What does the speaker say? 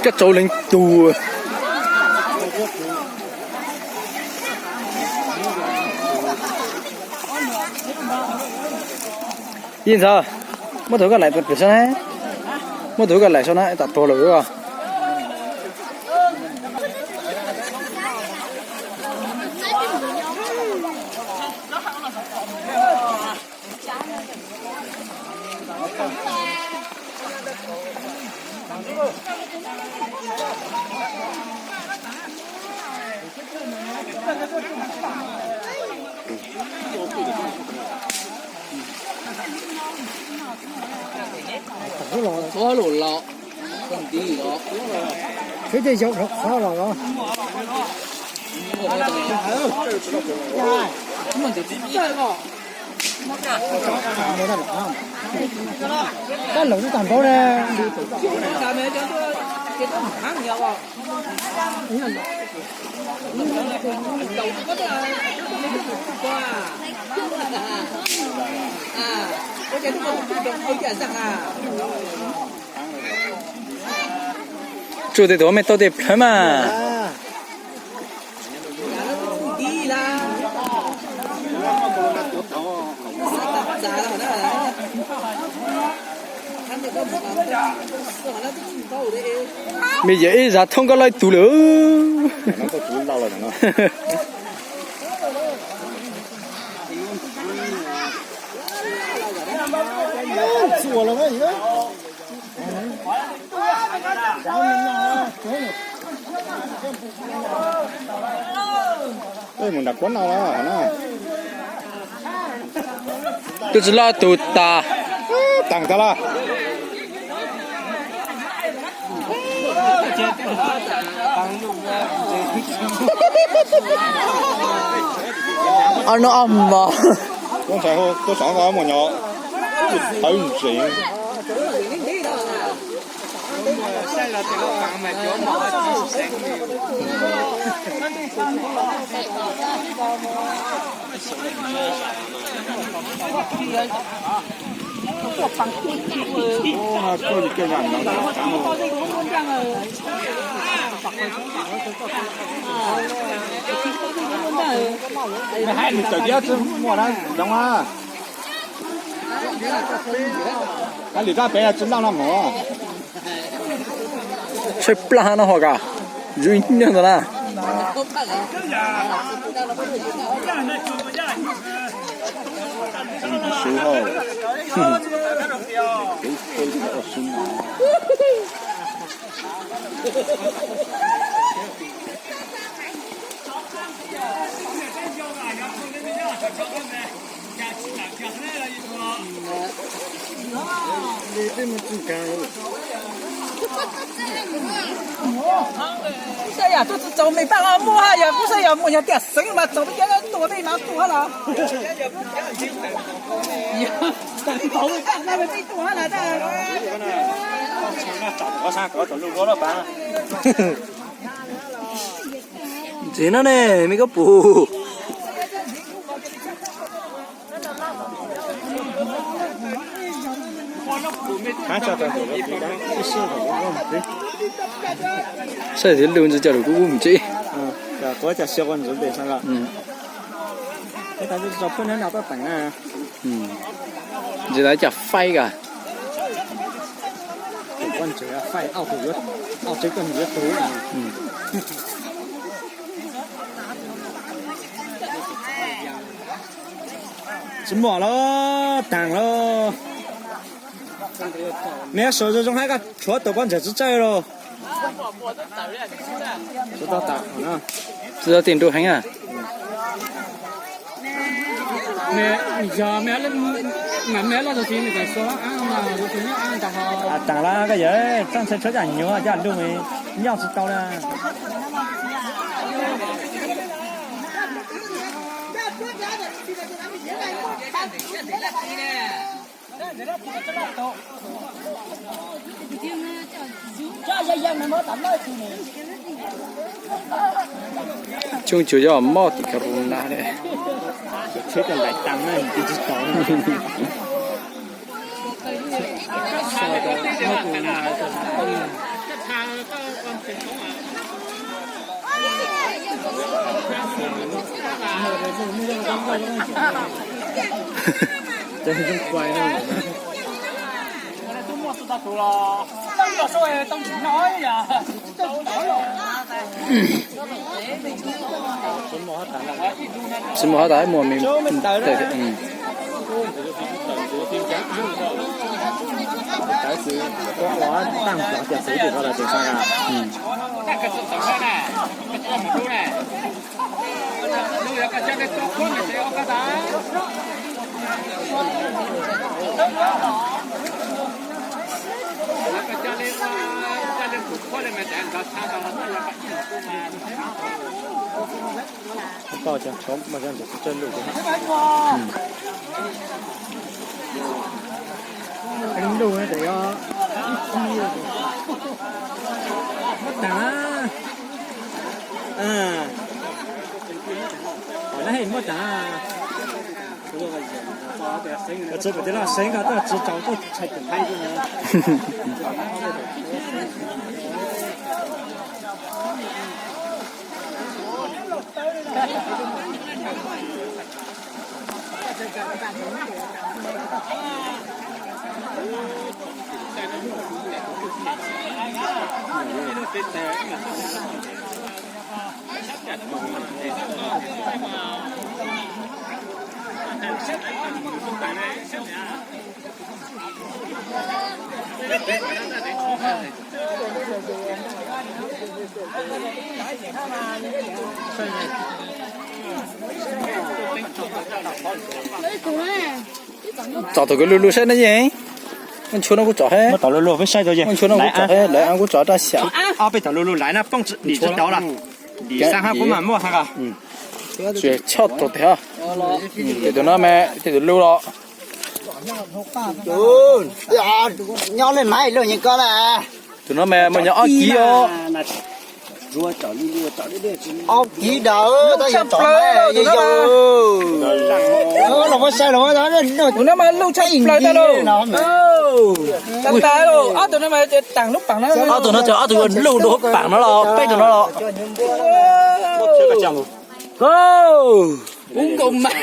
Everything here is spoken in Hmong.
Koj tsaus leej tug. Yij ntxawg, muab tus koj laim pem saum na, muab tus koj laim saum na, tam tuag lawm os. Qhov los, qhov los, qhov nti los, twb tej zaum rau qhov los los. Tab lawm twb tag npaum na. Tsuj tej tus mej tau tej plhawv mas. Me yawm ib zag thoob koj loj ib tug lawm. Mus nram kuab no na. Twb tsis loj tus tas. Teem tag los. Ob no ob mos. Tuaj saib koj mus nyob. Tawv ntsev. Hais lus tawm thiab tsis muaj dab zoov na. Hais lus rab pem tsis loj no mog. Tshaib plab no ho kas, zuj nyog ntawd na. Kuv saib yam tuaj tsis txaus me paj muaj ha, yog kuv saib yog muaj yog tiam xeev mas txaus peb cov tuag peb no tuag los. Txaus me paj no peb tuag ha. Ntxiv no ne, me koj pum. Saib thiab lus ntsis coj lus kuj ub ntsis. Ntsis tas cas faib kas. Tsis muaj los taag los. Neb sawv zoo zoo hab koj tshuav tau pob ntseg tsi tsawg los. Tsis tau tim nruj heev a. Yog me Teem lawm koj yawg, txoj ntshai tshuav caj nyuag caj lug, nyob tsis tau li. Coj yog mob tim ka ru na, tsheb coj ntais tas na, tsis tau. Tsis muaj hab tas muaj me. Tawv xwb, ua taaj plov tias xwb tim ko lawm tias sab. Tau cov tshov mas cov ntawd tsis txawj luj. Luj tes yog ib txhij muab tag. Qhov na muab tag. Txiv kuv tias laj seev ko tuaj tsis tau tuaj tshais tus thaib. Tsom thaum kws lug lug saib na yeej. Muaj ntshua no kuv tsom he. Muaj thaum lug lug peb saib tau yeej. Muaj ntshua no kuv tsom he, lawv kuv tsom rau siab. Ob peb thaum lug lug laiv na poob dim tsis tau lawm. Dim sab hab kuv mam muaj hab ko. Tsis choj tau tes hab. Tes tus no mas tes tus lug los. Nyob le maiv lug nyeej ko lawm. Tus no mas muaj nyob ob kib os. Ob kib dawb tab sis tsom tus no mas. Tus no mas luj tshaj plaws tag lauj. Tas tas lauj, ob tug no mas taam lub paam no. Ob tug no ces ob tug luj dua paam no los peb tug no los. Kub nkaus mas.